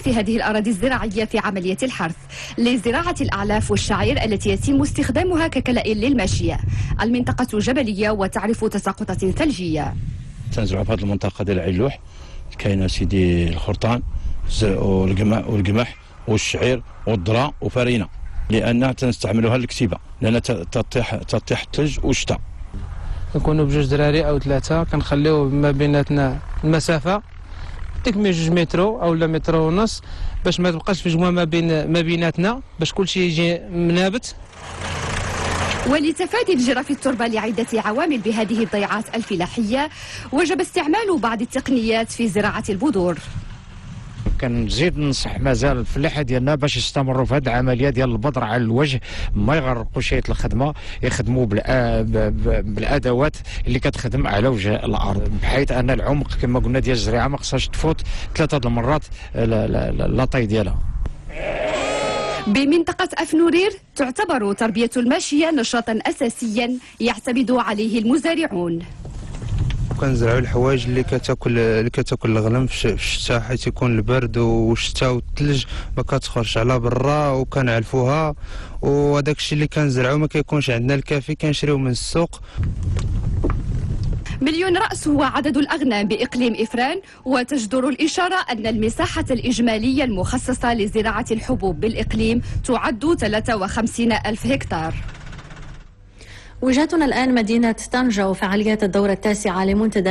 المشاركة في هذه الأراضي الزراعية في عملية الحرث لزراعة الأعلاف والشعير التي يتم استخدامها ككلأ للماشية. المنطقة جبلية وتعرف تساقطات ثلجية. تنزرعوا في هذه المنطقة ديال عين لوح، كاين سيدي الخرطان والقمح والشعير والذرة وفرينة، لأن تنستعملوها للكسيبة، لأن تطيح الثلج والشتاء. نكونوا بجوج دراري او ثلاثه، كنخليو ما بيناتنا المسافة ديك 2 متر او لا متر ونص باش ما تبقاش فجوة ما بيناتنا، باش كلشي يجي منابت. ولتفادي انجراف التربة لعدة عوامل بهذه الضيعات الفلاحية، وجب استعمال بعض التقنيات في زراعة البذور. كنزيد ننصح مازال الفلاحة ديالنا باش يستمروا في هذه العملية ديال البذر على الوجه، ما يغرقوا شيء الخدمه، يخدموا بالادوات اللي كتخدم على وجه الارض، بحيث ان العمق كما قلنا ديال الزريعه ما خصهاش تفوت 3 المرات la taille ديالها. بمنطقة أفنورير تعتبر تربية الماشية نشاطا أساسيا يعتمد عليه المزارعون. كنزرعوا الحوايج اللي كتاكل الغنم في الشتاء، حيت يكون البرد والشتاء والثلج ما كتخرجش على برا وكنعلفوها، وهذاك الشيء اللي كنزرعو ما كيكونش عندنا الكافي، كنشريو من السوق. مليون رأس هو عدد الأغنام بإقليم إفران، وتجدر الإشارة أن المساحة الإجمالية المخصصة لزراعة الحبوب بالإقليم تعد 53 ألف هكتار. وجهتنا الآن مدينة طنجة وفعاليات الدورة التاسعة لمنتدى